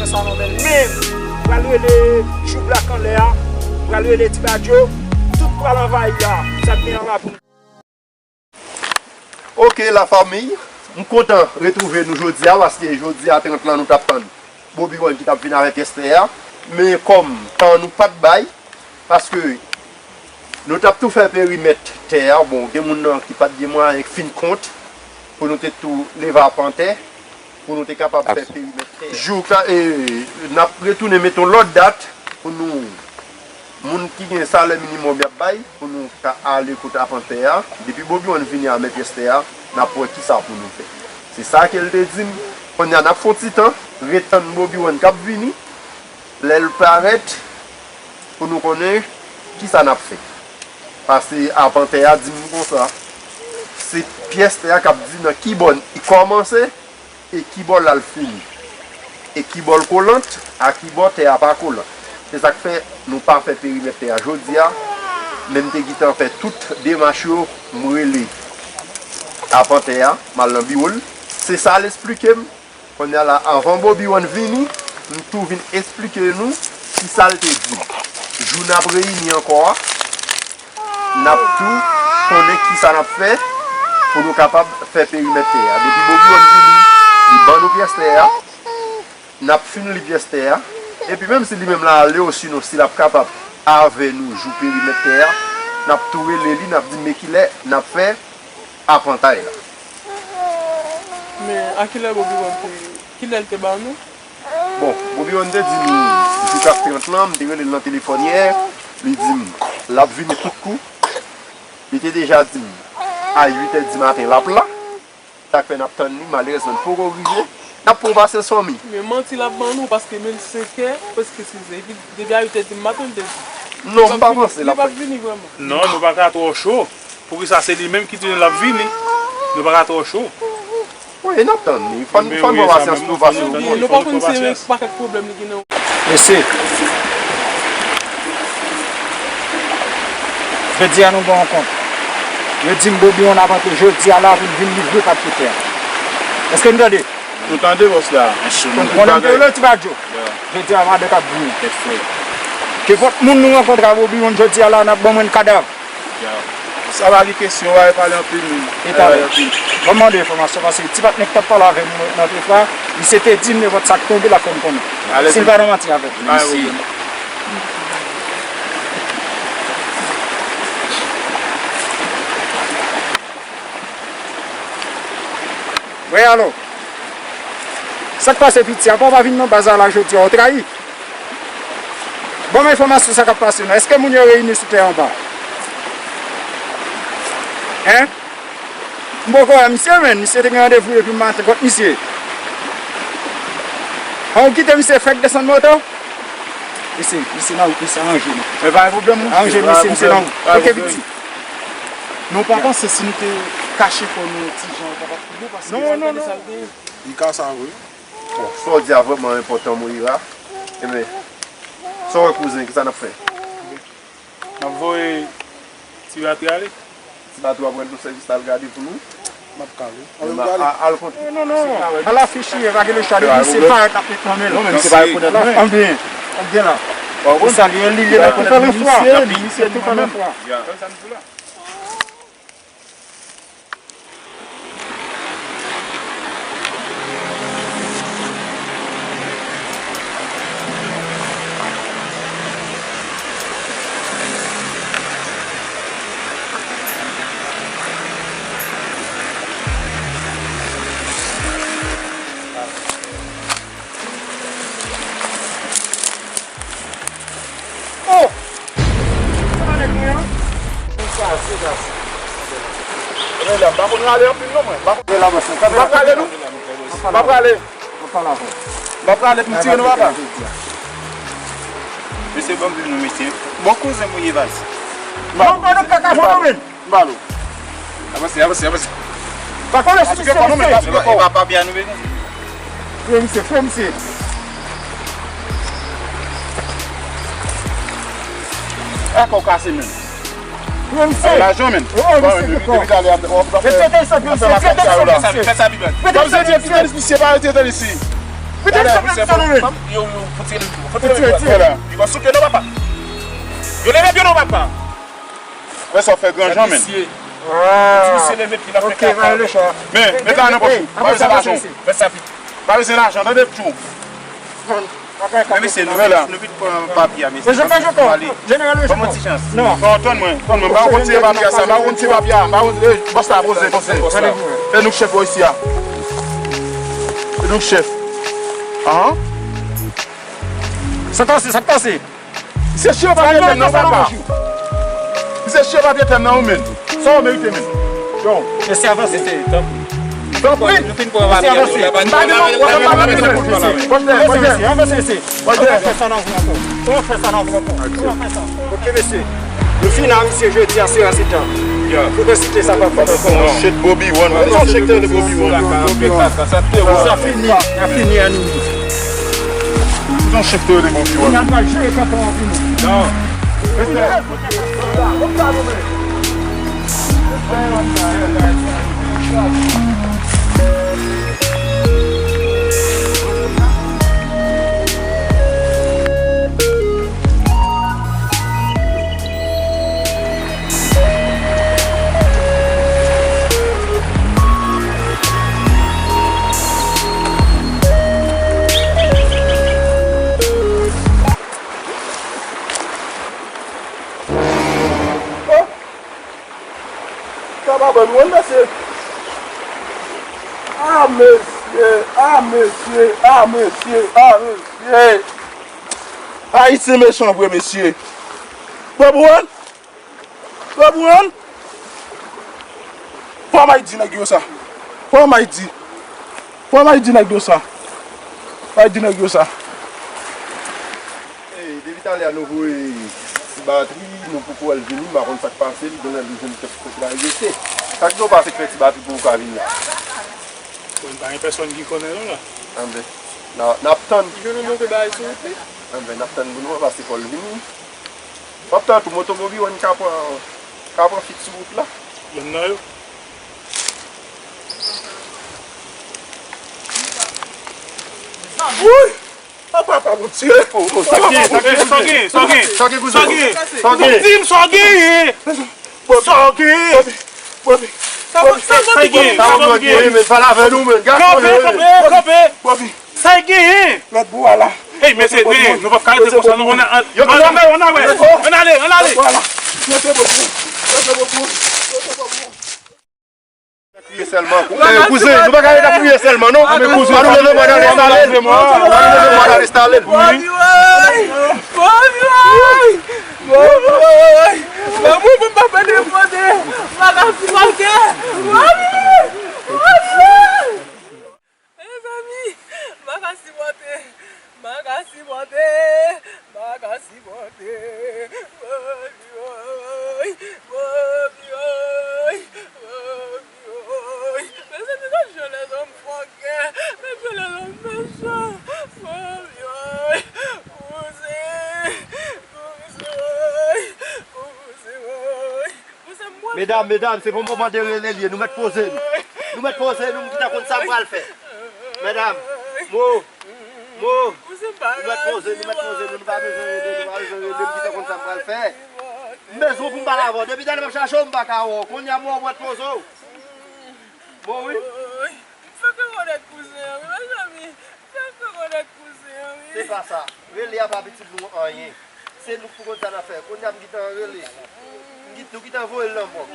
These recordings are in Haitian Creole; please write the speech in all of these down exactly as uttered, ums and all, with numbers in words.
Sa nan men l menm. Pral rele Jouk Blak anlè a. Pral rele Ti Badjo. Tout pral anvayi a. Sa k gen anba pou nou. Ok, la famille, m kontan retwouve nou jodi a, paske jodi a trant lan nou t ap tann Bobby One ki t ap vin avè pyès tè a. Men kòm tan nou pa t bay, paske nou t ap tou fè perimèt tè a, bon, gen moun nan ki pa t gen mwayen fin kont pou nou te tou leve apantè, pou nou te kapab fè perimèt tè a. Jou ka, e, n ap retounen mete yon lòt dat pou nou, moun ki gen salè minimòm y ap bay, pou nou ka ale kote apantè a. Depi Bobby One vini a men pyès tè a, n ap wè kisa pou nou fè. Se sa ke l te di m. Kounye a n ap fè yon ti tan, ret tann Bobby One k ap vini. Lè l parèt, pou nou konnen kisa n ap fè. Paske apantè a di m konsa, se pyès tè a k ap di nan ki bò l kòmanse e ki bò l al fini. E ki bò l kolant, a ki bò tè a pa kolant. Se sa k fè nou pa fè perimèt tè a jodi a, men m te gentan fè tout demach yo, m rele apantè a, m al nan biwo l. Se sa l esplike m. Kounye a la, anvan Bobby One vini, m tou vin esplike nou kisa l te di m. Jou n ap reyini ankò a, n ap tou konnen kisa n ap fè pou nou kapab fè perimèt tè a. Depi Bobby One vini, li ban nou pyès tè a, n ap fin li pyès tè a. Epi menm si li menm l ale osinon si l ap kapab avè nou jou perimèt tè a, n ap tou rele li, n ap di m men kilè n ap fè apantay la. Men a kilè Bobby One te, kilè l te ba nou? Bon, Bobby One te di nou, jou k ap trant lan, m te rele l nan telefòn yè, li di m, l ap vini tout kou. Li te deja di m, a uit è di maten, l ap la. Sa k fè n ap tann li, malerezman, li poko rive. N ap pran pasyans fanmi. Men manti l ap ban nou, paske menm senk è, prèske sis è. Epi depi a uit è di maten, l te di. Non, m pa panse l ap vini vrèman. Non, nou pa ka twò cho. Poukisa se li menm ki di nou l ap vini? Nou pa ka twò cho. Wi, n ap tann li. Fò n, fò n pran pasyans nou, pasyans nou. Nou pa konn se yon pakèt pwoblèm li gen nan. Mesye, jodi a nou gen yon kont. Yo di m Bobby One ap antre jodi a la pou l vin livre papye tè a. Èske n tande? Nou tande bòs la. Konn, konnen m te rele Ti Badjo. Jodi a madanm k ap vini. Kenpòt moun nou rankontre a Bobby One jodi a la, n ap ban mwen kadav. Sa pa gen kesyon, w a pale anpil menm. E talè. Ban m mande enfòmasyon, paske ti patnè k t ap pale avè m nan telefòn, misye te di m nenpòt sa k tonbe, l ap fè m konnen. Si l pa nan manti avè m. Wi, alo. Sa k pase piti a? Apa w pa vin nan baz la jodi a, w trayi. Ban m enfòmasyon sa k ap pase non. Èske moun yo reyini sou tè anba? Hein? M poko wè misye, menn. Misye te gen randevou epi maten. Kot misye? An, ou kite misye fèk desann moto? Mesye, mesye, nan wout, mesye, aranje nou. Men pa gen pwoblèm, non. Aranje mesye, misye nan wout. Ok, piti. Men w pa panse si nou te kache kò nou yon ti jan, ou pa t ap pi bon, paske... Non, non, non. Li ka sa vre. Bon, sa w di a vrèman enpòtan, Moira. Ebyen, sa w wè, kouzen, kisa n ap fè? N ap voye Ti Batri ale. Ti Batri ap rann nou sèvis la, al gade pou nou. M ap kale. Al kontre. Non, non, non. Al afiche, pa gen lechwa, depi se parèt ap met nan men l. Non, men misye pa rekonèt mwen. Anbyen, anbyen la. Ou salye l, li leve tout an fwa. Li misye tout an fwa. Oh! Sa nèg mwen an? Sa se gras. Mwen la, m pa konn rale anpil non mwen. M pa konn... M pa prale non. M pa prale. M pa prale pou m tire nou papa. Mesye, ban m di nou mesye. Bon kouzen pou ye baz. Non, non, non, kaka, non, non, men. M ba l ou. Avanse, avanse, avanse. Pa kole sou misye, mesye. E pa, e pa papye a nou bezwen. Fre misye, fre misye. E kò w kase menm. Fre misye. Lajan menm. Bon, men depi talè a w ap fè. Fè sa, fè sa, fè sa, fè sa, fè sa, fè sa, fè sa, fè sa. Fè sa, fè sa. Misye pa rete tann isi. Yo, yo, fout se leve pye. Fout se leve pye. Li pa souke non, papa. Yo leve pye non, papa. Wè sa w fè gran jan, men. Misye. Misye leve pye, l ap fè kaka. Men, met la nan pòch ou. Pa bezwen lajan. Fè sa vit. Pa bezwen lajan, tande, tchou. Men mesye, nou vin, nou vin pran papye a, mesye. Ban mwen ti chans. Non, tann mwen, tann mwen. M pa konn tire papye a sa, m pa konn tire papye a. M pa konn, eh, bòs la, poze, poze. Fè nou k chèf bò isi a. Fè nou k chèf. Ahan. Sa k pase, sa k pase? Misye chire papye tè m nan, papa. Misye chire papye tè m nan, wi, men. Sa w merite, men. Yo. Mesye, avanse, mesye, tanpri. Tanpri. Nou fin pran papye a. Mesye, avanse. M pa gen non, m pa gen non. Pòch dèyè, pòch dèyè. Avanse, mesye. Pòch dèyè. Ou fè sa nan vre ankò. Ou fè sa nan vre ankò. Ou fè sa. Ok, mesye. Nou fini a misye jodi a, se an se tan. Pou nou site sa pa fèt ankò. Shit, Bobby One. Yon chèk tè de Bobby One. Sa fini. Sa fini a nou. Yon chèk tè de Bobby One. N ap jere kanton an pou nou. Non. Ka pa ban nou, mesye. A, mesye, a, mesye, a, mesye, a, mesye. Ayisyen mechan vre, mesye. Bobby One. Bobby One. Fò m al di nèg yo sa. Fò m al di. Fò m al di nèg yo sa. Fò m al di nèg yo sa. Ey, depi talè a nou voye ti batri, nou poko wè l vini, m pa konn sa k pase, li genlè li jwenn kèk, kèk bagay rete. Sa ki gen w pase k fè ti batri pou ou ka vin la? Bon, pa gen pèsòn ki konnen non la. Anben, n a, n ap tann. Ki jan nou monte bagay sou wout li? Anben, n ap tann pou nou wè, pase fò l vini. W ap tann tou, moto Bobby One ka pran, ka pran fit sou wout la. Youn nan yo. Wouy! O papa Bondye! Sa gen, sa gen, sa gen, sa gen, sa gen, sa gen, sa gen. Di m sa gen. Sa gen. Bobby, Bobby, sa gen, sa gen, sa gen. Pale avè nou, men. Kanpe, kanpe, kanpe. Bobby. Sa genyen? Lòt bò a la. Ey, mesye, nou p ap ka rete konsa, non. Yo, ann ale, ann ale, ann ale, ann ale. Lòt bò a la. Lòt bò a la. Lòt bò a la. Kriye sèlman. Ey, kouzen, nou pa ka ret ap kriye sèlman, non. Ann nou leve bwa nan Dessalines. Ann nou leve bwa nan Dessalines. Bobby, woy! Bobby, woy! Bobby, woy! Lanmou pou m pa fè defann. M pa ka sipòte. Bobby! Bobby! Mezanmi, m pa ka sipòte, m pa ka sipòte, m pa ka sipòte. Bobby, woy, Bobby, woy, Bobby, woy. Mezanmi, gad jan lèzòm fòkè, gad jan lèzòm mechan. Bobby, woy, kouzen, kouzen, woy, kouzen, woy. Medam, medam, se pa yon moman de rele l ye, nou mèt poze nou. Nou mèt poze nou, m gentan konn sa m pral fè. Medam, Mo, Mo, nou mèt poze nou, mèt poze nou, nou pa bezwen rele, nou pa bezwen rele, m gentan konn sa m pral fè. M bezwen w pou m pale avè w. Depi talè m ap chache w, m pa ka wè w. Kounye a, Mo, mèt poze w. Mo, wi. Fè rekonèt kouzen an, wi, mezanmi. Fè rekonèt kouzen an, wi. Se pa sa. Rele a pa pitit nou anyen. Se nou k pou konn sa n ap fè. Kounye a m gentan rele. M gen-, nou gentan voye l nan mòg.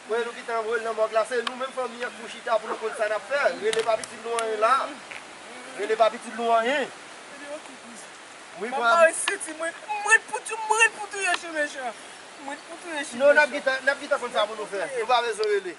Kounye a nou gentan voye l nan mòg la. Se nou menm fanmi an k pou chita pou nou konn sa n ap fè. Rele pa pitit nou anyen la. Rele pa pitit nou anyen. Wi, papa, senti mwen, mwen pou tou, mwen pou touye chen mechan. Mwen pou touye chen mechan. Non, n ap gentan, n ap gentan konn sa pou nou fè. Nou pa bezwen rele.